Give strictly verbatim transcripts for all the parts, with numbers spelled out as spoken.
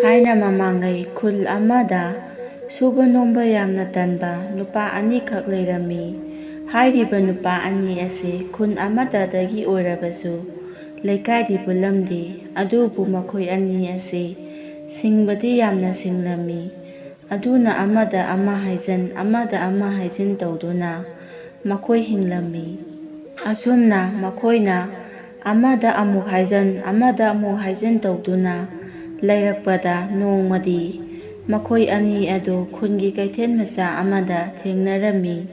ꯊꯥꯏꯅ ꯃꯃꯥꯡꯉꯩ ꯈꯨꯜ ꯑꯃꯗ ꯁꯨꯕ ꯅꯣꯝꯕ ꯌꯥꯝꯅ ꯇꯟꯕ ꯅꯨꯄꯥ ꯑꯅꯤꯈꯛ ꯂꯩꯔꯝꯃꯤ꯫ ꯍꯥꯏꯔꯤꯕ ꯅꯨꯄꯥ ꯑꯅꯤ ꯑꯁꯤ ꯈꯨꯟ ꯑꯃꯠꯇꯗꯒꯤ ꯑꯣꯏꯔꯕꯁꯨ ꯂꯩꯀꯥꯏꯗꯤ ꯄꯨꯜꯂꯝꯗꯦ꯫ ꯑꯗꯨꯕꯨ ꯃꯈꯣꯏ ꯑꯅꯤ ꯑꯁꯤ ꯁꯤꯡꯕꯗꯤ ꯌꯥꯝꯅ ꯁꯤꯡꯂꯝꯃꯤ꯫ ꯑꯗꯨꯅ ꯑꯃꯗ ꯑꯃ ꯍꯥꯏꯖꯟ, ꯑꯃꯗ ꯑꯃ ꯍꯥꯏꯖꯤꯟ ꯇꯧꯗꯨꯅ ꯃꯈꯣꯏ ꯍꯤꯡꯂꯝꯃꯤ꯫ ꯑꯁꯨꯝꯅ ꯃꯈꯣꯏꯅ ꯑꯃꯗ ꯑꯃꯨꯛ ꯍꯥꯏꯖꯟ, ꯑꯃꯗ ꯑꯃꯨꯛ ꯍꯥꯏꯖꯤꯟ ꯇꯧꯗꯨꯅ ꯂꯩꯔꯛꯄꯗ, ꯅꯣꯡꯃꯗꯤ ꯃꯈꯣꯏ ꯑꯅꯤ ꯑꯗꯨ ꯈꯨꯟꯒꯤ ꯀꯩꯊꯦꯜ ꯃꯆꯥ ꯑꯃꯗ ꯊꯦꯡꯅꯔꯝꯃꯤ꯫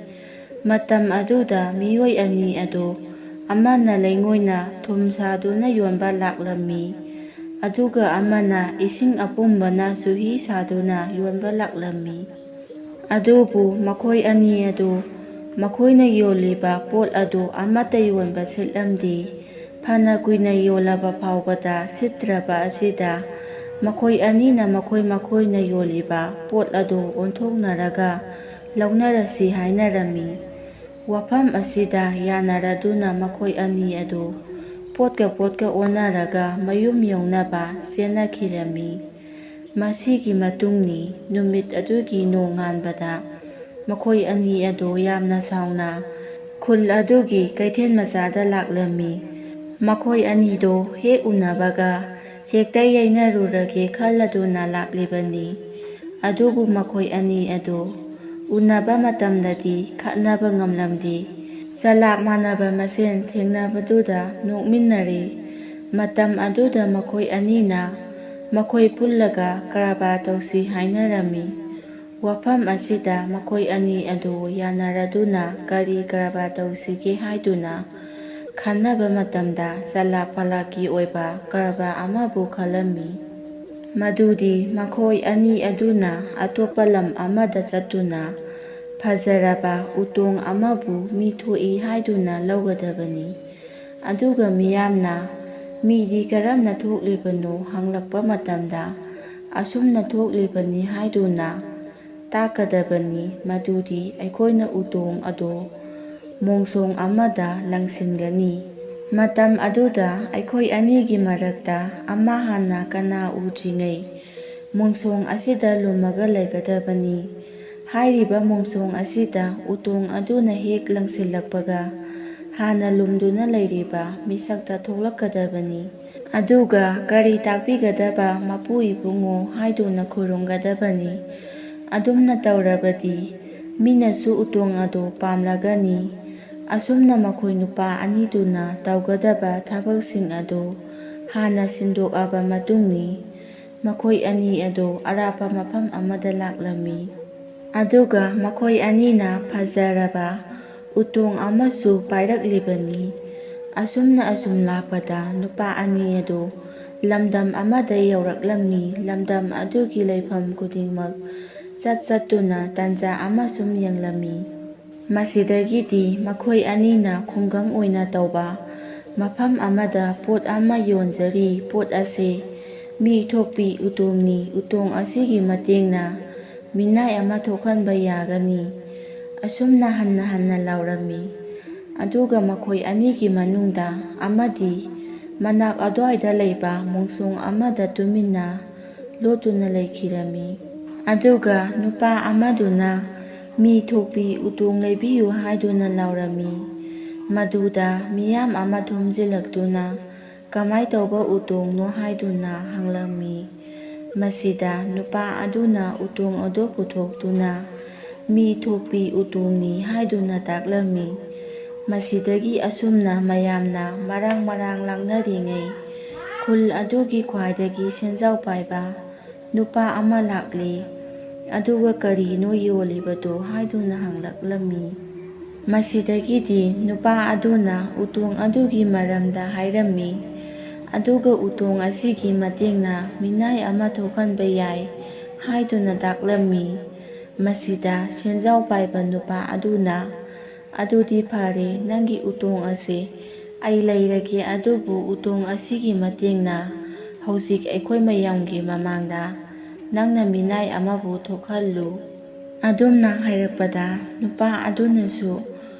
ꯃꯇꯝ ꯑꯗꯨꯗ ꯃꯤꯑꯣꯏ ꯑꯅꯤ ꯑꯗꯨ ꯑꯃꯅ ꯂꯩꯉꯣꯏꯅ ꯊꯨꯝ ꯁꯥꯗꯨꯅ ꯌꯣꯟꯕ ꯂꯥꯛꯂꯝꯃꯤ, ꯑꯗꯨꯒ ꯑꯃꯅ ꯏꯁꯤꯡ ꯑꯄꯨꯝꯕꯅ ꯆꯨꯍꯤ ꯁꯥꯗꯨꯅ ꯌꯣꯟꯕ ꯂꯥꯛꯂꯝꯃꯤ꯫ ꯑꯗꯨꯕꯨ ꯃꯈꯣꯏ ꯑꯅꯤ ꯑꯗꯨ ꯃꯈꯣꯏꯅ ꯌꯣꯜꯂꯤꯕ ꯄꯣꯠ ꯑꯗꯨ ꯑꯃꯠꯇ ꯌꯣꯟꯕ ꯁꯤꯠꯂꯝꯗꯦ꯫ ꯐꯅ ꯀꯨꯏꯅ ꯌꯣꯜꯂꯕ ꯐꯥꯎꯕꯗ ꯁꯤꯠꯇ꯭ꯔꯕ ꯑꯁꯤꯗ ꯃꯈꯣꯏ ꯑꯅꯤꯅ ꯃꯈꯣꯏ ꯃꯈꯣꯏꯅ ꯌꯣꯜꯂꯤꯕ ꯄꯣꯠ ꯑꯗꯨ ꯑꯣꯟꯊꯣꯛꯅꯔꯒ ꯂꯧꯅꯔꯁꯤ ꯍꯥꯏꯅꯔꯝꯃꯤ꯫ ꯋꯥꯐꯝ ꯑꯁꯤꯗ ꯌꯥꯅꯔꯗꯨꯅ ꯃꯈꯣꯏ ꯑꯅꯤ ꯑꯗꯨ ꯄꯣꯠꯀ ꯄꯣꯠꯀ ꯑꯣꯟꯅꯔꯒ ꯃꯌꯨꯝ ꯌꯧꯅꯕ ꯆꯦꯟꯅꯈꯤꯔꯝꯃꯤ꯫ ꯃꯁꯤꯒꯤ ꯃꯇꯨꯡꯅꯤ ꯅꯨꯃꯤꯠ ꯑꯗꯨꯒꯤ ꯅꯣꯡꯉꯥꯟꯕꯗ ꯃꯈꯣꯏ ꯑꯅꯤ ꯑꯗꯨ ꯌꯥꯝꯅ ꯁꯥꯎꯅ ꯈꯨꯜ ꯑꯗꯨꯒꯤ ꯀꯩꯊꯦꯜ ꯃꯆꯥꯗ ꯂꯥꯛꯂꯝꯃꯤ꯫ ꯃꯈꯣꯏ ꯑꯅꯤꯗꯨ ꯍꯦꯛ ꯎꯅꯕꯒ ꯍꯦꯛꯇ ꯌꯩꯅꯔꯨꯔꯒꯦ ꯈꯜꯂꯗꯨꯅ ꯂꯥꯛꯂꯤꯕꯅꯤ꯫ ꯑꯗꯨꯕꯨ ꯃꯈꯣꯏ ꯑꯅꯤ ꯑꯗꯨ ꯎꯅꯕ ꯃꯇꯝꯗꯗꯤ ꯈꯠꯅꯕ ꯉꯝꯂꯝꯗꯦ꯫ ꯆꯂꯥꯛ ꯃꯥꯟꯅꯕ ꯃꯁꯦꯟ ꯊꯦꯡꯅꯕꯗꯨꯗ ꯅꯣꯛꯃꯤꯟꯅꯔꯤ꯫ ꯃꯇꯝ ꯑꯗꯨꯗ ꯃꯈꯣꯏ ꯑꯅꯤꯅ ꯃꯈꯣꯏ ꯄꯨꯜꯂꯒ ꯀꯔꯕꯥꯔ ꯇꯧꯁꯤ ꯍꯥꯏꯅꯔꯝꯃꯤ꯫ ꯋꯥꯐꯝ ꯑꯁꯤꯗ ꯃꯈꯣꯏ ꯑꯅꯤ ꯑꯗꯨ ꯌꯥꯅꯔꯗꯨꯅ ꯀꯔꯤ ꯀꯔꯕꯥꯔ ꯇꯧꯁꯤꯒꯦ ꯍꯥꯏꯗꯨꯅ ꯈꯟꯅꯕ ꯃꯇꯝꯗ ꯆꯂꯥꯛ ꯐꯂꯥꯛꯀꯤ ꯑꯣꯏꯕ ꯀꯔꯕꯥꯔ ꯑꯃꯕꯨ ꯈꯜꯂꯝꯃꯤ꯫ ꯃꯗꯨꯗꯤ ꯃꯈꯣꯏ ꯑꯅꯤ ꯑꯗꯨꯅ ꯑꯇꯣꯞꯄ ꯂꯝ ꯑꯃꯗ ꯆꯠꯇꯨꯅ ꯐꯖꯔꯕ ꯎꯇꯣꯡ ꯑꯃꯕꯨ ꯃꯤ ꯊꯣꯛꯏ ꯍꯥꯏꯗꯨꯅ ꯂꯧꯒꯗꯕꯅꯤ꯫ ꯑꯗꯨꯒ ꯃꯤꯌꯥꯝꯅ ꯃꯤꯗꯤ ꯀꯔꯝꯅ ꯊꯣꯛꯂꯤꯕꯅꯣ ꯍꯪꯂꯛꯄ ꯃꯇꯝꯗ ꯑꯁꯨꯝꯅ ꯊꯣꯛꯂꯤꯕꯅꯤ ꯍꯥꯏꯗꯨꯅ ꯇꯥꯛꯀꯗꯕꯅꯤ꯫ ꯃꯗꯨꯗꯤ ꯑꯩꯈꯣꯏꯅ ꯎꯇꯣꯡ ꯑꯗꯨ ꯃꯣꯡꯁꯣꯡ ꯑꯃꯗ ꯂꯪꯁꯤꯟꯒꯅꯤ꯫ ꯃꯇꯝ ꯑꯗꯨꯗ ꯑꯩꯈꯣꯏ ꯑꯅꯤꯒꯤ ꯃꯔꯛꯇ ꯑꯃ ꯍꯥꯟꯅ ꯀꯅꯥ ꯎꯗ꯭ꯔꯤꯉꯩ ꯃꯣꯡꯁꯣꯡ ꯑꯁꯤꯗ ꯂꯨꯝꯃꯒ ꯂꯩꯒꯗꯕꯅꯤ꯫ ꯍꯥꯏꯔꯤꯕ ꯃꯣꯡꯁꯣꯡ ꯑꯁꯤꯗ ꯎꯇꯣꯡ ꯑꯗꯨꯅ ꯍꯦꯛ ꯂꯪꯁꯤꯜꯂꯛꯄꯒ, ꯍꯥꯟꯅ ꯂꯨꯝꯗꯨꯅ ꯂꯩꯔꯤꯕ ꯃꯤꯁꯛꯇ ꯊꯣꯛꯂꯛꯀꯗꯕꯅꯤ꯫ ꯑꯗꯨꯒ ꯀꯔꯤ ꯇꯥꯛꯄꯤꯒꯗꯕ ꯃꯄꯨ ꯏꯕꯨꯡꯉꯣ ꯍꯥꯏꯗꯨꯅ ꯈꯨꯔꯨꯝꯒꯗꯕꯅꯤ꯫ ꯑꯗꯨꯝꯅ ꯇꯧꯔꯕꯗꯤ ꯃꯤꯅꯁꯨ ꯎꯇꯣꯡ ꯑꯗꯨ ꯄꯥꯝꯂꯒꯅꯤ꯫ ꯑꯁꯨꯝꯅ ꯃꯈꯣꯏ ꯅꯨꯄꯥ ꯑꯅꯤꯗꯨꯅ ꯇꯧꯒꯗꯕ ꯊꯕꯛꯁꯤꯡ ꯑꯗꯨ ꯍꯥꯟꯅ ꯁꯤꯟꯗꯣꯛꯑꯕ ꯃꯇꯨꯡꯅꯤ ꯃꯈꯣꯏ ꯑꯅꯤ ꯑꯗꯨ ꯑꯔꯥꯞꯄ ꯃꯐꯝ ꯑꯃꯗ ꯂꯥꯛꯂꯝꯃꯤ꯫ ꯑꯗꯨꯒ ꯃꯈꯣꯏ ꯑꯅꯤꯅ ꯐꯖꯔꯕ ꯎꯇꯣꯡ ꯑꯃꯁꯨ ꯄꯥꯏꯔꯛꯂꯤꯕꯅꯤ꯫ ꯑꯁꯨꯝꯅ ꯑꯁꯨꯝ ꯂꯥꯛꯄꯗ ꯅꯨꯄꯥ ꯑꯅꯤ ꯑꯗꯨ ꯂꯝꯗꯝ ꯑꯃꯗ ꯌꯧꯔꯛꯂꯝꯃꯤ꯫ ꯂꯝꯗꯝ ꯑꯗꯨꯒꯤ ꯂꯩꯐꯝ ꯈꯨꯗꯤꯡꯃꯛ ꯆꯠ ꯆꯠꯇꯨꯅ ꯇꯟꯖꯥ ꯑꯃ ꯁꯨꯝ ꯌꯦꯡꯂꯝꯃꯤ꯫ ꯃꯁꯤꯗꯒꯤꯗꯤ ꯃꯈꯣꯏ ꯑꯅꯤꯅ ꯈꯨꯡꯒꯪ ꯑꯣꯏꯅ ꯇꯧꯕ ꯃꯐꯝ ꯑꯃꯗ ꯄꯣꯠ ꯑꯃ ꯌꯣꯟꯖꯔꯤ꯫ ꯄꯣꯠ ꯑꯁꯤ ꯃꯤ ꯊꯣꯛꯄꯤ ꯎꯇꯣꯡꯅꯤ꯫ ꯎꯇꯣꯡ ꯑꯁꯤꯒꯤ ꯃꯇꯦꯡꯅ ꯃꯤꯅꯥꯏ ꯑꯃ ꯊꯣꯛꯍꯟꯕ ꯌꯥꯒꯅꯤ꯫ ꯑꯁꯨꯝꯅ ꯍꯟꯅ ꯍꯟꯅ ꯂꯥꯎꯔꯝꯃꯤ꯫ ꯑꯗꯨꯒ ꯃꯈꯣꯏ ꯑꯅꯤꯒꯤ ꯃꯅꯨꯡꯗ ꯑꯃꯗꯤ ꯃꯅꯥꯛ ꯑꯗꯨꯋꯥꯏꯗ ꯂꯩꯕ ꯃꯣꯡꯁꯣꯡ ꯑꯃꯗ ꯇꯨꯃꯤꯟꯅ ꯂꯣꯠꯇꯨꯅ ꯂꯩꯈꯤꯔꯝꯃꯤ꯫ ꯑꯗꯨꯒ ꯅꯨꯄꯥ ꯑꯃꯗꯨꯅ ꯃꯤ ꯊꯣꯛꯄꯤ ꯎꯇꯣꯡ ꯂꯩꯕꯤꯌꯨ ꯍꯥꯏꯗꯨꯅ ꯂꯥꯎꯔꯝꯃꯤ꯫ ꯃꯗꯨꯗ ꯃꯤꯌꯥꯝ ꯑꯃ ꯊꯣꯝꯖꯤꯜꯂꯛꯇꯨꯅ ꯀꯃꯥꯏ ꯇꯧꯕ ꯎꯇꯣꯡꯅꯣ ꯍꯥꯏꯗꯨꯅ ꯍꯪꯂꯝꯃꯤ꯫ ꯃꯁꯤꯗ ꯅꯨꯄꯥ ꯑꯗꯨꯅ ꯎꯇꯣꯡ ꯑꯗꯨ ꯄꯨꯊꯣꯛꯇꯨꯅ ꯃꯤ ꯊꯣꯛꯄꯤ ꯎꯇꯣꯡꯅꯤ ꯍꯥꯏꯗꯨꯅ ꯇꯥꯛꯂꯝꯃꯤ꯫ ꯃꯁꯤꯗꯒꯤ ꯑꯁꯨꯝꯅ ꯃꯌꯥꯝꯅ ꯃꯔꯥꯡ ꯃꯔꯥꯡ ꯂꯥꯛꯅꯔꯤꯉꯩ ꯈꯨꯜ ꯑꯗꯨꯒꯤ ꯈ꯭ꯋꯥꯏꯗꯒꯤ ꯁꯦꯟꯖꯥꯎ ꯄꯥꯏꯕ ꯅꯨꯄꯥ ꯑꯃ ꯂꯥꯛꯂꯤ꯫ ꯑꯗꯨꯒ ꯀꯔꯤꯅꯣ ꯌꯣꯜꯂꯤꯕꯗꯣ ꯍꯥꯏꯗꯨꯅ ꯍꯪꯂꯛꯂꯝꯃꯤ꯫ ꯃꯁꯤꯗꯒꯤꯗꯤ ꯅꯨꯄꯥ ꯑꯗꯨꯅ ꯎꯇꯣꯡ ꯑꯗꯨꯒꯤ ꯃꯔꯝꯗ ꯍꯥꯏꯔꯝꯃꯤ꯫ ꯑꯗꯨꯒ ꯎꯇꯣꯡ ꯑꯁꯤꯒꯤ ꯃꯇꯦꯡꯅ ꯃꯤꯅꯥꯏ ꯑꯃ ꯊꯣꯛꯍꯟꯕ ꯌꯥꯏ ꯍꯥꯏꯗꯨꯅ ꯇꯥꯛꯂꯝꯃꯤ꯫ ꯃꯁꯤꯗ ꯁꯦꯟꯖꯥꯎ ꯄꯥꯏꯕ ꯅꯨꯄꯥ ꯑꯗꯨꯅ, "ꯑꯗꯨꯗꯤ ꯐꯔꯦ, ꯅꯪꯒꯤ ꯎꯇꯣꯡ ꯑꯁꯤ ꯑꯩ ꯂꯩꯔꯒꯦ, ꯑꯗꯨꯕꯨ ꯎꯇꯣꯡ ꯑꯁꯤꯒꯤ ꯃꯇꯦꯡꯅ ꯍꯧꯖꯤꯛ ꯑꯩꯈꯣꯏ ꯃꯌꯥꯝꯒꯤ ꯃꯃꯥꯡꯗ ꯅꯪꯅ ꯃꯤꯅꯥꯏ ꯑꯃꯕꯨ ꯊꯣꯛꯍꯜꯂꯨ"꯫ ꯑꯗꯨꯝꯅ ꯍꯥꯏꯔꯛꯄꯗ ꯅꯨꯄꯥ ꯑꯗꯨꯅꯁꯨ,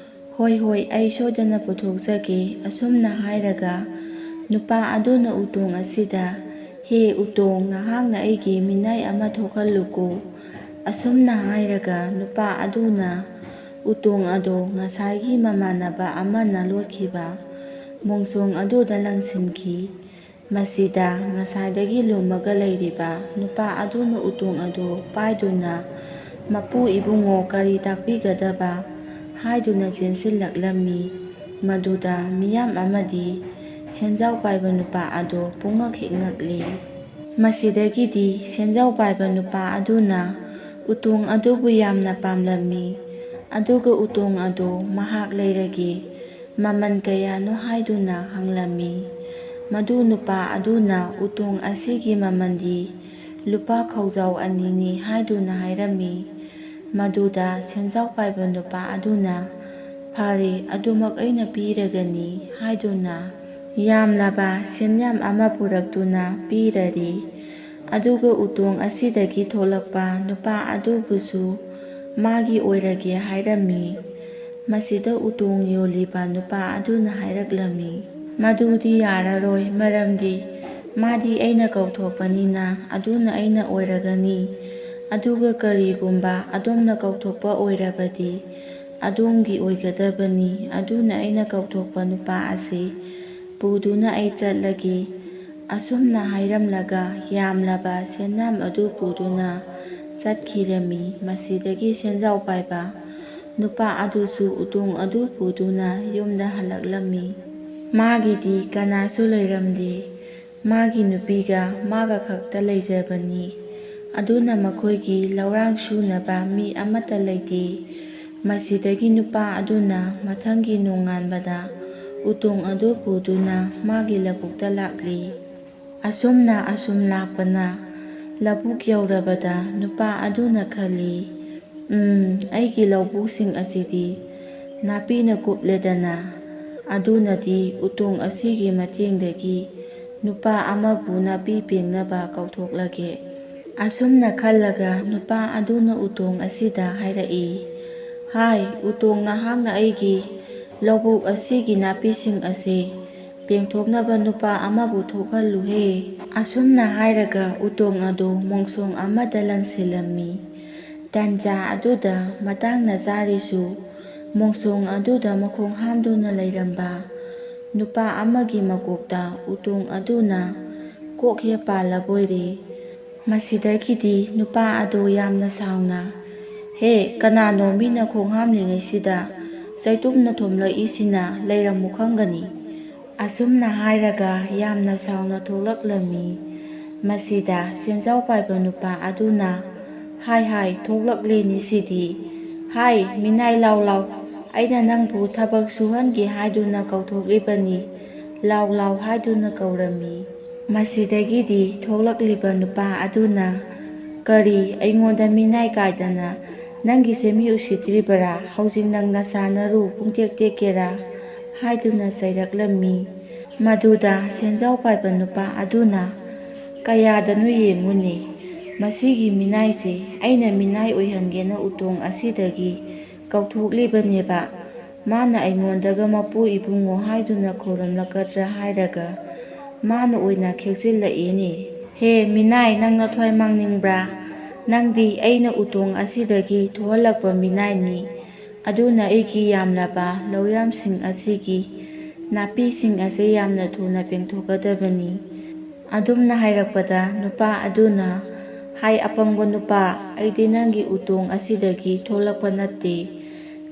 "ꯍꯣꯏ, ꯍꯣꯏ, ꯑꯩ ꯁꯣꯏꯗꯅ ꯄꯨꯊꯣꯛꯆꯒꯦ"꯫ ꯑꯁꯨꯝꯅ ꯍꯥꯏꯔꯒ ꯅꯨꯄꯥ ꯑꯗꯨꯅ ꯎꯇꯣꯡ ꯑꯁꯤꯗ "ꯍꯦ ꯎꯇꯣꯡ, ꯅꯍꯥꯛꯅ ꯑꯩꯒꯤ ꯃꯤꯅꯥꯏ ꯑꯃ ꯊꯣꯛꯍꯜꯂꯨꯀꯣ"꯫ ꯑꯁꯨꯝꯅ ꯍꯥꯏꯔꯒ ꯅꯨꯄꯥ ꯑꯗꯨꯅ ꯎꯇꯣꯡ ꯑꯗꯣ ꯉꯁꯥꯏꯒꯤ ꯃꯃꯥꯟꯅꯕ ꯑꯃꯅ ꯂꯣꯠꯈꯤꯕ ꯃꯣꯡꯁꯣꯡ ꯑꯗꯨꯗ ꯂꯪꯁꯤꯟꯈꯤ꯫ ꯃꯁꯤꯗ ꯉꯁꯥꯏꯗꯒꯤ ꯂꯨꯝꯃꯒ ꯂꯩꯔꯤꯕ ꯅꯨꯄꯥ ꯑꯗꯨꯅ ꯎꯇꯣꯡ ꯑꯗꯨ ꯄꯥꯏꯗꯨꯅ "ꯃꯄꯨ ꯏꯕꯨꯡꯉꯣ, ꯀꯔꯤ ꯇꯥꯛꯄꯤꯒꯗꯕ?" ꯍꯥꯏꯗꯨꯅ ꯆꯦꯟꯁꯤꯜꯂꯛꯂꯝꯃꯤ꯫ ꯃꯗꯨꯗ ꯃꯤꯌꯥꯝ ꯑꯃꯗꯤ ꯁꯦꯟꯖꯥꯎ ꯄꯥꯏꯕ ꯅꯨꯄꯥ ꯑꯗꯨ ꯄꯨꯡꯉꯛ ꯍꯦꯛ ꯉꯛꯂꯤ꯫ ꯃꯁꯤꯗꯒꯤꯗꯤ ꯁꯦꯟꯖꯥꯎ ꯄꯥꯏꯕ ꯅꯨꯄꯥ ꯑꯗꯨꯅ ꯎꯇꯣꯡ ꯑꯗꯨꯕꯨ ꯌꯥꯝꯅ ꯄꯥꯝꯂꯝꯃꯤ꯫ ꯑꯗꯨꯒ ꯎꯇꯣꯡ ꯑꯗꯨ ꯃꯍꯥꯛ ꯂꯩꯔꯒꯦ, ꯃꯃꯜ ꯀꯌꯥꯅꯣ ꯍꯥꯏꯗꯨꯅ ꯍꯪꯂꯝꯃꯤ꯫ ꯃꯗꯨ ꯅꯨꯄꯥ ꯑꯗꯨꯅ ꯎꯇꯣꯡ ꯑꯁꯤꯒꯤ ꯃꯃꯜꯗꯤ ꯂꯨꯄꯥ ꯈꯧꯖꯥꯎ ꯑꯅꯤꯅꯤ ꯍꯥꯏꯗꯨꯅ ꯍꯥꯏꯔꯝꯃꯤ꯫ ꯃꯗꯨꯗ ꯁꯦꯟꯖꯥꯎ ꯄꯥꯏꯕ ꯅꯨꯄꯥ ꯑꯗꯨꯅ, "ꯐꯔꯦ, ꯑꯗꯨꯃꯛ ꯑꯩꯅ ꯄꯤꯔꯒꯅꯤ" ꯍꯥꯏꯗꯨꯅ ꯌꯥꯝꯂꯕ ꯁꯦꯟꯌꯥꯝ ꯑꯃ ꯄꯨꯔꯛꯇꯨꯅ ꯄꯤꯔꯔꯤ꯫ ꯑꯗꯨꯒ ꯎꯇꯣꯡ ꯑꯁꯤꯗꯒꯤ ꯊꯣꯛꯂꯛꯄ ꯅꯨꯄꯥ ꯑꯗꯨꯕꯨꯁꯨ ꯃꯥꯒꯤ ꯑꯣꯏꯔꯒꯦ ꯍꯥꯏꯔꯝꯃꯤ꯫ ꯃꯁꯤꯗ ꯎꯇꯣꯡ ꯌꯣꯜꯂꯤꯕ ꯅꯨꯄꯥ ꯑꯗꯨꯅ ꯍꯥꯏꯔꯛꯂꯝꯃꯤ, "ꯃꯗꯨꯗꯤ ꯌꯥꯔꯔꯣꯏ, ꯃꯔꯝꯗꯤ ꯃꯥꯗꯤ ꯑꯩꯅ ꯀꯧꯊꯣꯛꯄꯅꯤꯅ ꯑꯗꯨꯅ ꯑꯩꯅ ꯑꯣꯏꯔꯒꯅꯤ꯫ ꯑꯗꯨꯒ ꯀꯔꯤꯒꯨꯝꯕ ꯑꯗꯣꯝꯅ ꯀꯧꯊꯣꯛꯄ ꯑꯣꯏꯔꯕꯗꯤ ꯑꯗꯣꯝꯒꯤ ꯑꯣꯏꯒꯗꯕꯅꯤ꯫ ꯑꯗꯨꯅ ꯑꯩꯅ ꯀꯧꯊꯣꯛꯄ ꯅꯨꯄꯥ ꯑꯁꯤ ꯄꯨꯗꯨꯅ ꯑꯩ ꯆꯠꯂꯒꯦ"꯫ ꯑꯁꯨꯝꯅ ꯍꯥꯏꯔꯝꯂꯒ ꯌꯥꯝꯂꯕ ꯁꯦꯟꯌꯥꯝ ꯑꯗꯨ ꯄꯨꯗꯨꯅ ꯆꯠꯈꯤꯔꯝꯃꯤ꯫ ꯃꯁꯤꯗꯒꯤ ꯁꯦꯟꯖꯥꯎ ꯄꯥꯏꯕ ꯅꯨꯄꯥ ꯑꯗꯨꯁꯨ ꯎꯇꯣꯡ ꯑꯗꯨ ꯄꯨꯗꯨꯅ ꯌꯨꯝꯗ ꯍꯜꯂꯛꯂꯝꯃꯤ꯫ ꯃꯥꯒꯤꯗꯤ ꯀꯅꯥꯁꯨ ꯂꯩꯔꯝꯗꯦ꯫ ꯃꯥꯒꯤ ꯅꯨꯄꯤꯒ ꯃꯥꯒ ꯈꯛꯇ ꯂꯩꯖꯕꯅꯤ꯫ ꯑꯗꯨꯅ ꯃꯈꯣꯏꯒꯤ ꯂꯧꯔꯥꯡ ꯁꯨꯅꯕ ꯃꯤ ꯑꯃꯠꯇ ꯂꯩꯇꯦ꯫ ꯃꯁꯤꯗꯒꯤ ꯅꯨꯄꯥ ꯑꯗꯨꯅ ꯃꯊꯪꯒꯤ ꯅꯣꯡꯉꯥꯟꯕꯗ ꯎꯇꯣꯡ ꯑꯗꯨ ꯄꯨꯗꯨꯅ ꯃꯥꯒꯤ ꯂꯧꯕꯨꯛꯇ ꯂꯥꯛꯂꯤ꯫ ꯑꯁꯨꯝꯅ ꯑꯁꯨꯝ ꯂꯥꯛꯄꯅ ꯂꯧꯕꯨꯛ ꯌꯧꯔꯕꯗ ꯅꯨꯄꯥ ꯑꯗꯨꯅ ꯈꯜꯂꯤ, "ꯎꯝ, ꯑꯩꯒꯤ ꯂꯧꯕꯨꯛꯁꯤꯡ ꯑꯁꯤꯗꯤ ꯅꯥꯄꯤꯅ ꯀꯨꯞꯂꯦꯗꯅ"꯫ ꯑꯗꯨꯅꯗꯤ ꯎꯇꯣꯡ ꯑꯁꯤꯒꯤ ꯃꯇꯦꯡꯗꯒꯤ ꯅꯨꯄꯥ ꯑꯃꯕꯨ ꯅꯥꯄꯤ ꯄꯦꯡꯅꯕ ꯀꯧꯊꯣꯛꯂꯒꯦ꯫ ꯑꯁꯨꯝꯅ ꯈꯜꯂꯒ ꯅꯨꯄꯥ ꯑꯗꯨꯅ ꯎꯇꯣꯡ ꯑꯁꯤꯗ ꯍꯥꯏꯔꯛꯏ, "ꯍꯥꯏ, ꯎꯇꯣꯡ, ꯅꯍꯥꯛꯅ ꯑꯩꯒꯤ ꯂꯧꯕꯨꯛ ꯑꯁꯤꯒꯤ ꯅꯥꯄꯤꯁꯤꯡ ꯑꯁꯤ ꯄꯦꯡꯊꯣꯛꯅꯕ ꯅꯨꯄꯥ ꯑꯃꯕꯨ ꯊꯣꯛꯍꯜꯂꯨꯍꯦ꯫ ꯑꯁꯨꯝꯅ ꯍꯥꯏꯔꯒ ꯎꯇꯣꯡ ꯑꯗꯨ ꯃꯣꯡꯁꯣꯡ ꯑꯃꯗ ꯂꯪꯁꯤꯜꯂꯝꯃꯤ꯫ ꯇꯟꯖꯥ ꯑꯗꯨꯗ ꯃꯇꯥꯡꯅ ꯆꯥꯔꯤꯁꯨ ꯃꯣꯡꯁꯣꯡ ꯑꯗꯨꯗ ꯃꯈꯣꯡ ꯍꯥꯝꯗꯨꯅ ꯂꯩꯔꯝꯕ ꯅꯨꯄꯥ ꯑꯃꯒꯤ ꯃꯀꯣꯛꯇ ꯎꯇꯣꯡ ꯑꯗꯨꯅ ꯀꯣꯛ ꯍꯦꯛ ꯄꯥꯜꯂꯕꯣꯏꯔꯦ꯫ ꯃꯁꯤꯗꯒꯤꯗꯤ ꯅꯨꯄꯥ ꯑꯗꯨ ꯌꯥꯝꯅ ꯁꯥꯎꯅ, "ꯍꯦ, ꯀꯅꯥꯅꯣ ꯃꯤꯅ ꯈꯣꯡ ꯍꯥꯝꯂꯤꯉꯩꯁꯤꯗ ꯆꯩꯇꯨꯞꯅ ꯊꯣꯝꯂꯛꯏꯁꯤꯅ? ꯂꯩꯔꯝꯃꯨ ꯈꯪꯒꯅꯤ"꯫ ꯑꯁꯨꯝꯅ ꯍꯥꯏꯔꯒ ꯌꯥꯝꯅ ꯁꯥꯎꯅ ꯊꯣꯛꯂꯛꯂꯝꯃꯤ꯫ ꯃꯁꯤꯗ ꯁꯦꯟꯖꯥꯎ ꯄꯥꯏꯕ ꯅꯨꯄꯥ ꯑꯗꯨꯅ, "ꯍꯥꯏ ꯍꯥꯏ, ꯊꯣꯛꯂꯛꯂꯦꯅꯤ ꯁꯤꯗꯤ꯫ ꯍꯥꯏ, ꯃꯤꯅꯥꯏ ꯂꯥꯎ ꯂꯥꯎ, ꯑꯩꯅ ꯅꯪꯕꯨ ꯊꯕꯛ ꯁꯨꯍꯟꯒꯦ ꯍꯥꯏꯗꯨꯅ ꯀꯧꯊꯣꯛꯂꯤꯕꯅꯤ, ꯂꯥꯎ ꯂꯥꯎ" ꯍꯥꯏꯗꯨꯅ ꯀꯧꯔꯝꯃꯤ꯫ ꯃꯁꯤꯗꯒꯤꯗꯤ ꯊꯣꯛꯂꯛꯂꯤꯕ ꯅꯨꯄꯥ ꯑꯗꯨꯅ, "ꯀꯔꯤ, ꯑꯩꯉꯣꯟꯗ ꯃꯤꯅꯥꯏ ꯀꯥꯏꯗꯅ ꯅꯪꯒꯤ ꯁꯦꯃꯤ ꯎꯁꯤꯠꯇ꯭ꯔꯤꯕꯔꯥ? ꯍꯧꯖꯤꯛ ꯅꯪ ꯅꯁꯥ ꯅꯔꯨ ꯄꯨꯡꯇꯦꯛ ꯇꯦꯛꯀꯦꯔꯥ?" ꯍꯥꯏꯗꯨꯅ ꯆꯩꯔꯛꯂꯝꯃꯤ꯫ ꯃꯗꯨꯗ ꯁꯦꯟꯖꯥꯎ ꯄꯥꯏꯕ ꯅꯨꯄꯥ ꯑꯗꯨꯅ, "ꯀꯌꯥꯗꯅꯣ ꯌꯦꯡꯉꯨꯅꯦ, ꯃꯁꯤꯒꯤ ꯃꯤꯅꯥꯏꯁꯦ ꯑꯩꯅ ꯃꯤꯅꯥꯏ ꯑꯣꯏꯍꯟꯒꯦꯅ ꯎꯇꯣꯡ ꯑꯁꯤꯗꯒꯤ ꯀꯧꯊꯣꯛꯂꯤꯕꯅꯦꯕ꯫ ꯃꯥꯅ ꯑꯩꯉꯣꯟꯗꯒ ꯃꯄꯨ ꯏꯕꯨꯡꯉꯣ ꯍꯥꯏꯗꯨꯅ ꯈꯣꯏꯔꯝꯂꯛꯀꯗ꯭ꯔꯥ ꯍꯥꯏꯔꯒ ꯃꯥꯅ ꯑꯣꯏꯅ ꯈꯦꯛꯆꯤꯜꯂꯛꯏꯅꯦ꯫ ꯍꯦ ꯃꯤꯅꯥꯏ, ꯅꯪ ꯅꯊ꯭ꯋꯥꯏ ꯃꯥꯡꯅꯤꯡꯕ꯭ꯔꯥ? ꯅꯪꯗꯤ ꯑꯩꯅ ꯎꯇꯣꯡ ꯑꯁꯤꯗꯒꯤ ꯊꯣꯛꯍꯜꯂꯛꯄ ꯃꯤꯅꯥꯏꯅꯤ꯫ ꯑꯗꯨꯅ ꯑꯩꯒꯤ ꯌꯥꯝꯂꯕ ꯂꯧꯌꯥꯝꯁꯤꯡ ꯑꯁꯤꯒꯤ ꯅꯥꯄꯤꯁꯤꯡ ꯑꯁꯤ ꯌꯥꯝꯅ ꯊꯨꯅ ꯄꯦꯡꯊꯣꯛꯀꯗꯕꯅꯤ"꯫ ꯑꯗꯨꯝꯅ ꯍꯥꯏꯔꯛꯄꯗ ꯅꯨꯄꯥ ꯑꯗꯨꯅ, "ꯍꯥꯏ ꯑꯄꯪꯕ ꯅꯨꯄꯥ, ꯑꯩꯗꯤ ꯅꯪꯒꯤ ꯎꯇꯣꯡ ꯑꯁꯤꯗꯒꯤ ꯊꯣꯛꯂꯛꯄ ꯅꯠꯇꯦ꯫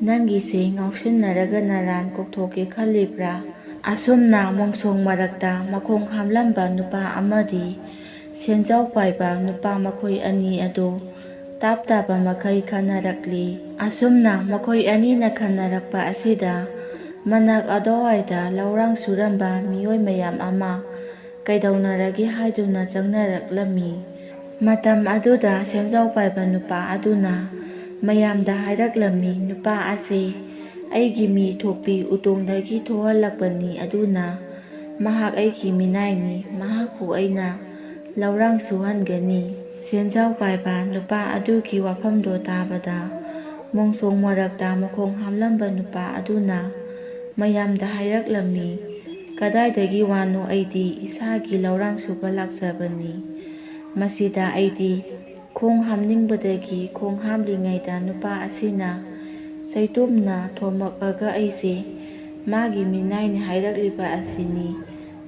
ꯅꯪꯒꯤꯁꯦ ꯉꯥꯎꯁꯤꯟꯅꯔꯒ ꯅꯔꯥꯟ ꯀꯣꯛꯊꯣꯛꯀꯦ ꯈꯜꯂꯤꯕ꯭ꯔꯥ?" ꯑꯁꯨꯝꯅ ꯃꯣꯡꯁꯣꯡ ꯃꯔꯛꯇ ꯃꯈꯣꯡ ꯍꯥꯝꯂꯝꯕ ꯅꯨꯄꯥ ꯑꯃꯗꯤ ꯁꯦꯟꯖꯥꯎ ꯄꯥꯏꯕ ꯅꯨꯄꯥ ꯃꯈꯣꯏ ꯑꯅꯤ ꯑꯗꯨ ꯇꯥꯞ ꯇꯥꯕ ꯃꯈꯩ ꯈꯟꯅꯔꯛꯂꯤ꯫ ꯑꯁꯨꯝꯅ ꯃꯈꯣꯏ ꯑꯅꯤꯅ ꯈꯟꯅꯔꯛꯄ ꯑꯁꯤꯗ ꯃꯅꯥꯛ ꯑꯗꯨꯋꯥꯏꯗ ꯂꯧꯔꯥꯡ ꯁꯨꯔꯝꯕ ꯃꯤꯑꯣꯏ ꯃꯌꯥꯝ ꯑꯃ ꯀꯩꯗꯧꯅꯔꯒꯦ ꯍꯥꯏꯗꯨꯅ ꯆꯪꯅꯔꯛꯂꯝꯃꯤ꯫ ꯃꯇꯝ ꯑꯗꯨꯗ ꯁꯦꯟꯖꯥꯎ ꯄꯥꯏꯕ ꯅꯨꯄꯥ ꯑꯗꯨꯅ ꯃꯌꯥꯝꯗ ꯍꯥꯏꯔꯛꯂꯝꯃꯤ, "ꯅꯨꯄꯥ ꯑꯁꯦ ꯑꯩꯒꯤ ꯃꯤ ꯊꯣꯛꯄꯤ ꯎꯇꯣꯡꯗꯒꯤ ꯊꯣꯛꯍꯜꯂꯛꯄꯅꯤ, ꯑꯗꯨꯅ ꯃꯍꯥꯛ ꯑꯩꯒꯤ ꯃꯤꯅꯥꯏꯅꯤ, ꯃꯍꯥꯛꯄꯨ ꯑꯩꯅ ꯂꯧꯔꯥꯡ ꯁꯨꯍꯟꯒꯅꯤ"꯫ ꯁꯦꯟꯖꯥꯎ ꯄꯥꯏꯕ ꯅꯨꯄꯥ ꯑꯗꯨꯒꯤ ꯋꯥꯐꯝꯗꯣ ꯇꯥꯕꯗ ꯃꯣꯡꯁꯣꯡ ꯃꯔꯛꯇ ꯃꯈꯣꯡ ꯍꯥꯝꯂꯝꯕ ꯅꯨꯄꯥ ꯑꯗꯨꯅ ꯃꯌꯥꯝꯗ ꯍꯥꯏꯔꯛꯂꯝꯃꯤ, "ꯀꯗꯥꯏꯗꯒꯤ ꯋꯥꯅꯣ? ꯑꯩꯗꯤ ꯏꯁꯥꯒꯤ ꯂꯧꯔꯥꯡ ꯁꯨꯕ ꯂꯥꯛꯆꯕꯅꯤ꯫ ꯃꯁꯤꯗ ꯑꯩꯗꯤ ꯈꯣꯡ ꯍꯥꯝꯅꯤꯡꯕꯗꯒꯤ ꯈꯣꯡ ꯍꯥꯝꯂꯤꯉꯩꯗ ꯅꯨꯄꯥ ꯑꯁꯤꯅ ꯆꯩꯇꯨꯝꯅ ꯊꯣꯝꯃꯛꯑꯒ ꯑꯩꯁꯦ ꯃꯥꯒꯤ ꯃꯤꯅꯥꯏꯅꯤ ꯍꯥꯏꯔꯛꯂꯤꯕ ꯑꯁꯤꯅꯤ꯫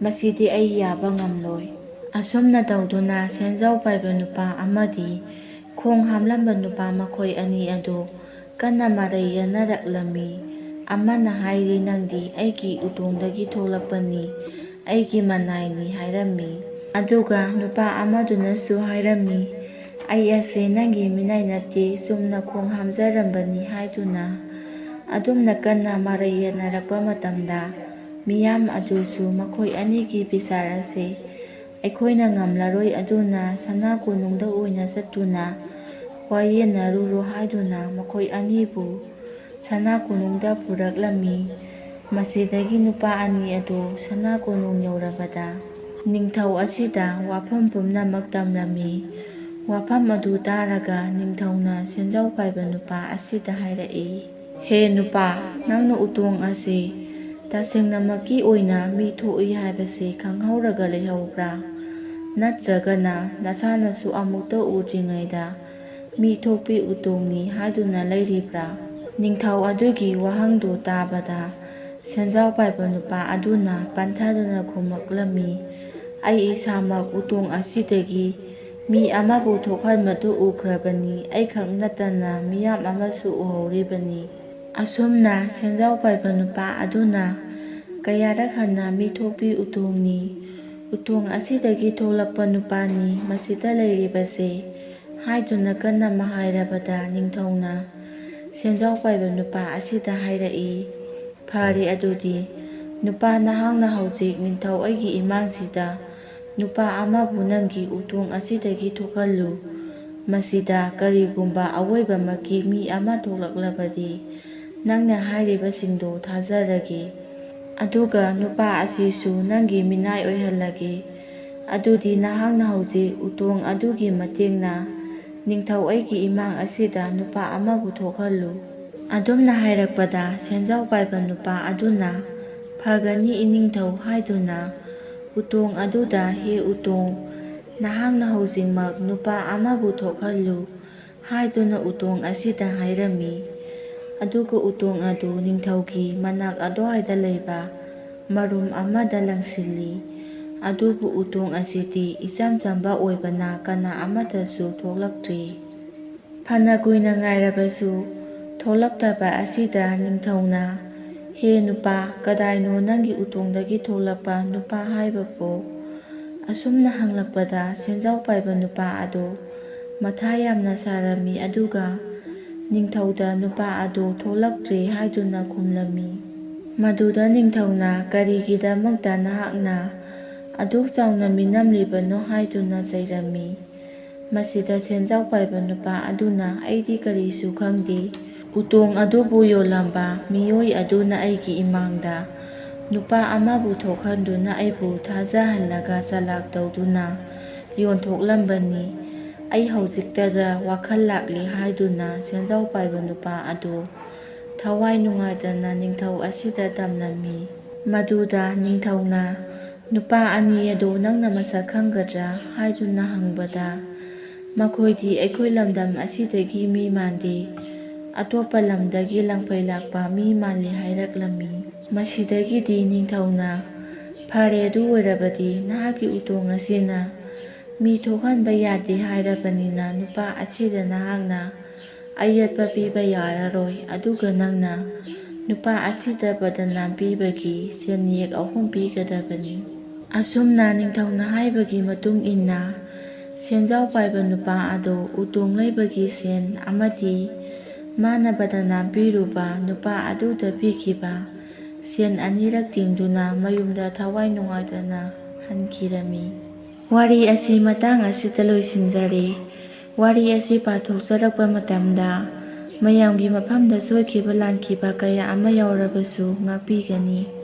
ꯃꯁꯤꯗꯤ ꯑꯩ ꯌꯥꯕ ꯉꯝꯂꯣꯏ"꯫ ꯑꯁꯨꯝꯅ ꯇꯧꯗꯨꯅ ꯁꯦꯟꯖꯥꯎ ꯄꯥꯏꯕ ꯅꯨꯄꯥ ꯑꯃꯗꯤ ꯈꯣꯡ ꯍꯥꯝꯂꯝꯕ ꯅꯨꯄꯥ ꯃꯈꯣꯏ ꯑꯅꯤ ꯑꯗꯨ ꯀꯟꯅ ꯃꯔꯩ ꯌꯦꯠꯅꯔꯛꯂꯝꯃꯤ꯫ ꯑꯃꯅ ꯍꯥꯏꯔꯤ, "ꯅꯪꯗꯤ ꯑꯩꯒꯤ ꯎꯇꯣꯡꯗꯒꯤ ꯊꯣꯛꯂꯛꯄꯅꯤ, ꯑꯩꯒꯤ ꯃꯅꯥꯏꯅꯤ" ꯍꯥꯏꯔꯝꯃꯤ꯫ ꯑꯗꯨꯒ ꯅꯨꯄꯥ ꯑꯃꯗꯨꯅꯁꯨ ꯍꯥꯏꯔꯝꯃꯤ, "ꯑꯩ ꯑꯁꯦ ꯅꯪꯒꯤ ꯃꯤꯅꯥꯏ ꯅꯠꯇꯦ, ꯆꯨꯝꯅ ꯈꯣꯡ ꯍꯥꯝꯖꯔꯝꯕꯅꯤ" ꯍꯥꯏꯗꯨꯅ꯫ ꯑꯗꯨꯝꯅ ꯀꯟꯅ ꯃꯔꯩ ꯌꯦꯠꯅꯔꯛꯄ ꯃꯇꯝꯗ ꯃꯤꯌꯥꯝ ꯑꯗꯨꯁꯨ ꯃꯈꯣꯏ ꯑꯅꯤꯒꯤ ꯕꯤꯆꯥꯔ ꯑꯁꯦ ꯑꯩꯈꯣꯏꯅ ꯉꯝꯂꯔꯣꯏ, ꯑꯗꯨꯅ ꯁꯅꯥ ꯀꯣꯅꯨꯡꯗ ꯑꯣꯏꯅ ꯆꯠꯇꯨꯅ ꯋꯥꯌꯦꯟꯅꯔꯨꯔꯣ ꯍꯥꯏꯗꯨꯅ ꯃꯈꯣꯏ ꯑꯅꯤꯕꯨ ꯁꯅꯥ ꯀꯣꯅꯨꯡꯗ ꯄꯨꯔꯛꯂꯝꯃꯤ꯫ ꯃꯁꯤꯗꯒꯤ ꯅꯨꯄꯥ ꯑꯅꯤ ꯑꯗꯨ ꯁꯅꯥ ꯀꯣꯅꯨꯡ ꯌꯧꯔꯕꯗ ꯅꯤꯡꯊꯧ ꯑꯁꯤꯗ ꯋꯥꯐꯝ ꯄꯨꯝꯅꯃꯛ ꯇꯝꯂꯝꯃꯤ꯫ ꯋꯥꯐꯝ ꯑꯗꯨ ꯇꯥꯔꯒ ꯅꯤꯡꯊꯧꯅ ꯁꯦꯟꯖꯥꯎ ꯄꯥꯏꯕ ꯅꯨꯄꯥ ꯑꯁꯤꯗ ꯍꯥꯏꯔꯛꯏ, "ꯍꯦ ꯅꯨꯄꯥ, ꯅꯪꯅ ꯎꯇꯣꯡ ꯑꯁꯤ ꯇꯁꯦꯡꯅꯃꯛꯀꯤ ꯑꯣꯏꯅ ꯃꯤ ꯊꯣꯛꯏ ꯍꯥꯏꯕꯁꯤ ꯈꯪꯍꯧꯔꯒ ꯂꯩꯍꯧꯕ꯭ꯔꯥ? ꯅꯠꯇ꯭ꯔꯒꯅ ꯅꯁꯥꯅꯁꯨ ꯑꯃꯨꯛꯇ ꯎꯗ꯭ꯔꯤꯉꯩꯗ ꯃꯤ ꯊꯣꯛꯄꯤ ꯎꯇꯣꯡꯅꯤ ꯍꯥꯏꯗꯨꯅ ꯂꯩꯔꯤꯕ꯭ꯔꯥ?" ꯅꯤꯡꯊꯧ ꯑꯗꯨꯒꯤ ꯋꯥꯍꯪꯗꯨ ꯇꯥꯕꯗ ꯁꯦꯟꯖꯥꯎ ꯄꯥꯏꯕ ꯅꯨꯄꯥ ꯑꯗꯨꯅ ꯄꯟꯊꯗꯅ ꯈꯨꯝꯃꯛꯂꯝꯃꯤ, "ꯑꯩ ꯏꯁꯥꯃꯛ ꯎꯇꯣꯡ ꯑꯁꯤꯗꯒꯤ ꯃꯤ ꯑꯃꯕꯨ ꯊꯣꯛꯍꯟꯕꯗꯨ ꯎꯈ꯭ꯔꯕꯅꯤ, ꯑꯩꯈꯛ ꯅꯠꯇꯅ ꯃꯤꯌꯥꯝ ꯑꯃꯁꯨ ꯎꯍꯧꯔꯤꯕꯅꯤ"꯫ ꯑꯁꯨꯝꯅ ꯁꯦꯟꯖꯥꯎ ꯄꯥꯏꯕ ꯅꯨꯄꯥ ꯑꯗꯨꯅ ꯀꯌꯥꯔꯛ ꯍꯟꯅ ꯃꯤ ꯊꯣꯛꯄꯤ ꯎꯇꯣꯡꯅꯤ, ꯎꯇꯣꯡ ꯑꯁꯤꯗꯒꯤ ꯊꯣꯛꯂꯛꯄ ꯅꯨꯄꯥꯅꯤ ꯃꯁꯤꯗ ꯂꯩꯔꯤꯕꯁꯦ ꯍꯥꯏꯗꯨꯅ ꯀꯟꯅ ꯃꯍꯥꯏꯔꯕꯗ ꯅꯤꯡꯊꯧꯅ ꯁꯦꯟꯖꯥꯎ ꯄꯥꯏꯕ ꯅꯨꯄꯥ ꯑꯁꯤꯗ ꯍꯥꯏꯔꯛꯏ, "ꯐꯔꯦ ꯑꯗꯨꯗꯤ ꯅꯨꯄꯥ, ꯅꯍꯥꯛꯅ ꯍꯧꯖꯤꯛ ꯅꯤꯡꯊꯧ ꯑꯩꯒꯤ ꯏꯃꯥꯡꯁꯤꯗ ꯅꯨꯄꯥ ꯑꯃꯕꯨ ꯅꯪꯒꯤ ꯎꯇꯣꯡ ꯑꯁꯤꯗꯒꯤ ꯊꯣꯛꯍꯜꯂꯨ꯫ ꯃꯁꯤꯗ ꯀꯔꯤꯒꯨꯝꯕ ꯑꯋꯣꯏꯕꯃꯛꯀꯤ ꯃꯤ ꯑꯃ ꯊꯣꯛꯂꯛꯂꯕꯗꯤ ꯅꯪꯅ ꯍꯥꯏꯔꯤꯕꯁꯤꯡꯗꯣ ꯊꯥꯖꯔꯒꯦ꯫ ꯑꯗꯨꯒ ꯅꯨꯄꯥ ꯑꯁꯤꯁꯨ ꯅꯪꯒꯤ ꯃꯤꯅꯥꯏ ꯑꯣꯏꯍꯜꯂꯒꯦ꯫ ꯑꯗꯨꯗꯤ ꯅꯍꯥꯛꯅ ꯍꯧꯖꯤꯛ ꯎꯇꯣꯡ ꯑꯗꯨꯒꯤ ꯃꯇꯦꯡꯅ ꯅꯤꯡꯊꯧ ꯑꯩꯒꯤ ꯏꯃꯥꯡ ꯑꯁꯤꯗ ꯅꯨꯄꯥ ꯑꯃꯕꯨ ꯊꯣꯛꯍꯜꯂꯨ"꯫ ꯑꯗꯨꯝꯅ ꯍꯥꯏꯔꯛꯄꯗ ꯁꯦꯟꯖꯥꯎ ꯄꯥꯏꯕ ꯅꯨꯄꯥ ꯑꯗꯨꯅ "ꯐꯒꯅꯤ ꯏꯅꯤꯡꯊꯧ" ꯍꯥꯏꯗꯨꯅ ꯎꯇꯣꯡ ꯑꯗꯨꯗ, "ꯍꯦ ꯎꯇꯣꯡ, ꯅꯍꯥꯛꯅ ꯍꯧꯖꯤꯛꯃꯛ ꯅꯨꯄꯥ ꯑꯃꯕꯨ ꯊꯣꯛꯍꯜꯂꯨ" ꯍꯥꯏꯗꯨꯅ ꯎꯇꯣꯡ ꯑꯁꯤꯗ ꯍꯥꯏꯔꯝꯃꯤ꯫ ꯑꯗꯨꯒ ꯎꯇꯣꯡ ꯑꯗꯨ ꯅꯤꯡꯊꯧꯒꯤ ꯃꯅꯥꯛ ꯑꯗꯨꯋꯥꯏꯗ ꯂꯩꯕ ꯃꯔꯨꯝ ꯑꯃꯗ ꯂꯪꯁꯤꯜꯂꯤ꯫ ꯑꯗꯨꯕꯨ ꯎꯇꯣꯡ ꯑꯁꯤꯗꯤ ꯏꯆꯝ ꯆꯝꯕ ꯑꯣꯏꯕꯅ ꯀꯅꯥ ꯑꯃꯠꯇꯁꯨ ꯊꯣꯛꯂꯛꯇ꯭ꯔꯤ꯫ ꯐꯅ ꯀꯨꯏꯅ ꯉꯥꯏꯔꯕꯁꯨ ꯊꯣꯛꯂꯛꯇꯕ ꯑꯁꯤꯗ ꯅꯤꯡꯊꯧꯅ, "ꯍꯦ ꯅꯨꯄꯥ, ꯀꯗꯥꯏꯅꯣ ꯅꯪꯒꯤ ꯎꯇꯣꯡꯗꯒꯤ ꯊꯣꯛꯂꯛꯄ ꯅꯨꯄꯥ ꯍꯥꯏꯕꯕꯨ?" ꯑꯁꯨꯝꯅ ꯍꯪꯂꯛꯄꯗ ꯁꯦꯟꯖꯥꯎ ꯄꯥꯏꯕ ꯅꯨꯄꯥ ꯑꯗꯨ ꯃꯊꯥ ꯌꯥꯝꯅ ꯁꯥꯔꯝꯃꯤ, ꯑꯗꯨꯒ ꯅꯤꯡꯊꯧꯗ ꯅꯨꯄꯥ ꯑꯗꯨ ꯊꯣꯛꯂꯛꯇ꯭ꯔꯦ ꯍꯥꯏꯗꯨꯅ ꯈꯨꯝꯂꯝꯃꯤ꯫ ꯃꯗꯨꯗ ꯅꯤꯡꯊꯧꯅ, "ꯀꯔꯤꯒꯤꯗꯃꯛꯇ ꯅꯍꯥꯛꯅ ꯑꯗꯨꯛ ꯆꯥꯎꯅ ꯃꯤꯅꯝꯂꯤꯕꯅꯣ?" ꯍꯥꯏꯗꯨꯅ ꯆꯩꯔꯝꯃꯤ꯫ ꯃꯁꯤꯗ ꯁꯦꯟꯖꯥꯎ ꯄꯥꯏꯕ ꯅꯨꯄꯥ ꯑꯗꯨꯅ, "ꯑꯩꯗꯤ ꯀꯔꯤꯁꯨ ꯈꯪꯗꯦ꯫ ꯎꯇꯣꯡ ꯑꯗꯨꯕꯨ ꯌꯣꯜꯂꯝꯕ ꯃꯤꯑꯣꯏ ꯑꯗꯨꯅ ꯑꯩꯒꯤ ꯏꯃꯥꯡꯗ ꯅꯨꯄꯥ ꯑꯃꯕꯨ ꯊꯣꯛꯍꯟꯗꯨꯅ ꯑꯩꯕꯨ ꯊꯥꯖꯍꯜꯂꯒ ꯆꯂꯥꯛ ꯇꯧꯗꯨꯅ ꯌꯣꯟꯊꯣꯛꯂꯝꯕꯅꯤ꯫ ꯑꯩ ꯍꯧꯖꯤꯛꯇꯗ ꯋꯥꯈꯜ ꯂꯥꯛꯂꯤ" ꯍꯥꯏꯗꯨꯅ ꯁꯦꯟꯖꯥꯎ ꯄꯥꯏꯕ ꯅꯨꯄꯥ ꯑꯗꯨ ꯊꯋꯥꯏ ꯅꯨꯡꯉꯥꯏꯇꯅ ꯅꯤꯡꯊꯧ ꯑꯁꯤꯗ ꯇꯝꯂꯝꯃꯤ꯫ ꯃꯗꯨꯗ ꯅꯤꯡꯊꯧꯅ, "ꯅꯨꯄꯥ ꯑꯅꯤ ꯑꯗꯨ ꯅꯪꯅ ꯃꯁꯛ ꯈꯪꯒꯗ꯭ꯔꯥ?" ꯍꯥꯏꯗꯨꯅ ꯍꯪꯕꯗ, "ꯃꯈꯣꯏꯗꯤ ꯑꯩꯈꯣꯏ ꯂꯝꯗꯝ ꯑꯁꯤꯗꯒꯤ ꯃꯤ ꯃꯥꯟꯗꯦ, ꯑꯇꯣꯞꯄ ꯂꯝꯗꯒꯤ ꯂꯪꯐꯩ ꯂꯥꯛꯄ ꯃꯤ ꯃꯥꯜꯂꯤ" ꯍꯥꯏꯔꯛꯂꯝꯃꯤ꯫ ꯃꯁꯤꯗꯒꯤꯗꯤ ꯅꯤꯡꯊꯧꯅ, "ꯐꯔꯦ, ꯑꯗꯨ ꯑꯣꯏꯔꯕꯗꯤ ꯅꯍꯥꯛꯀꯤ ꯎꯇꯣꯡ ꯑꯁꯤꯅ ꯃꯤ ꯊꯣꯛꯍꯟꯕ ꯌꯥꯗꯦ ꯍꯥꯏꯔꯕꯅꯤꯅ, ꯅꯨꯄꯥ ꯑꯁꯤꯗ ꯅꯍꯥꯛꯅ ꯑꯌꯦꯠꯄ ꯄꯤꯕ ꯌꯥꯔꯔꯣꯏ, ꯑꯗꯨꯒ ꯅꯪꯅ ꯅꯨꯄꯥ ꯑꯁꯤꯗ ꯕꯗꯅꯥꯝ ꯄꯤꯕꯒꯤ ꯁꯦꯟꯌꯦꯛ ꯑꯍꯨꯝ ꯄꯤꯒꯗꯕꯅꯤ"꯫ ꯑꯁꯨꯝꯅ ꯅꯤꯡꯊꯧꯅ ꯍꯥꯏꯕꯒꯤ ꯃꯇꯨꯡ ꯏꯟꯅ, ꯁꯦꯟꯖꯥꯎ ꯄꯥꯏꯕ ꯅꯨꯄꯥ ꯑꯗꯨ ꯎꯇꯣꯡ ꯂꯩꯕꯒꯤ ꯁꯦꯟ ꯑꯃꯗꯤ ꯃꯥꯅ ꯕꯗꯅꯥꯝ ꯄꯤꯔꯨꯕ ꯅꯨꯄꯥ ꯑꯗꯨꯗ ꯄꯤꯈꯤꯕ ꯁꯦꯟ ꯑꯅꯤꯔꯛ ꯇꯤꯡꯗꯨꯅ ꯃꯌꯨꯝꯗ ꯊꯋꯥꯏ ꯅꯨꯡꯉꯥꯏꯇꯅ ꯍꯟꯈꯤꯔꯝꯃꯤ꯫ ꯋꯥꯔꯤ ꯑꯁꯤ ꯃꯇꯥꯡ ꯑꯁꯤꯗ ꯂꯣꯏꯁꯤꯟꯖꯔꯦ꯫ ꯋꯥꯔꯤ ꯑꯁꯤ ꯄꯥꯊꯣꯛꯆꯔꯛꯄ ꯃꯇꯝꯗ ꯃꯌꯥꯝꯒꯤ ꯃꯐꯝꯗ ꯁꯣꯏꯈꯤꯕ ꯂꯥꯟꯈꯤꯕ ꯀꯌꯥ ꯑꯃ ꯌꯥꯎꯔꯕꯁꯨ ꯉꯥꯛꯄꯤꯒꯅꯤ꯫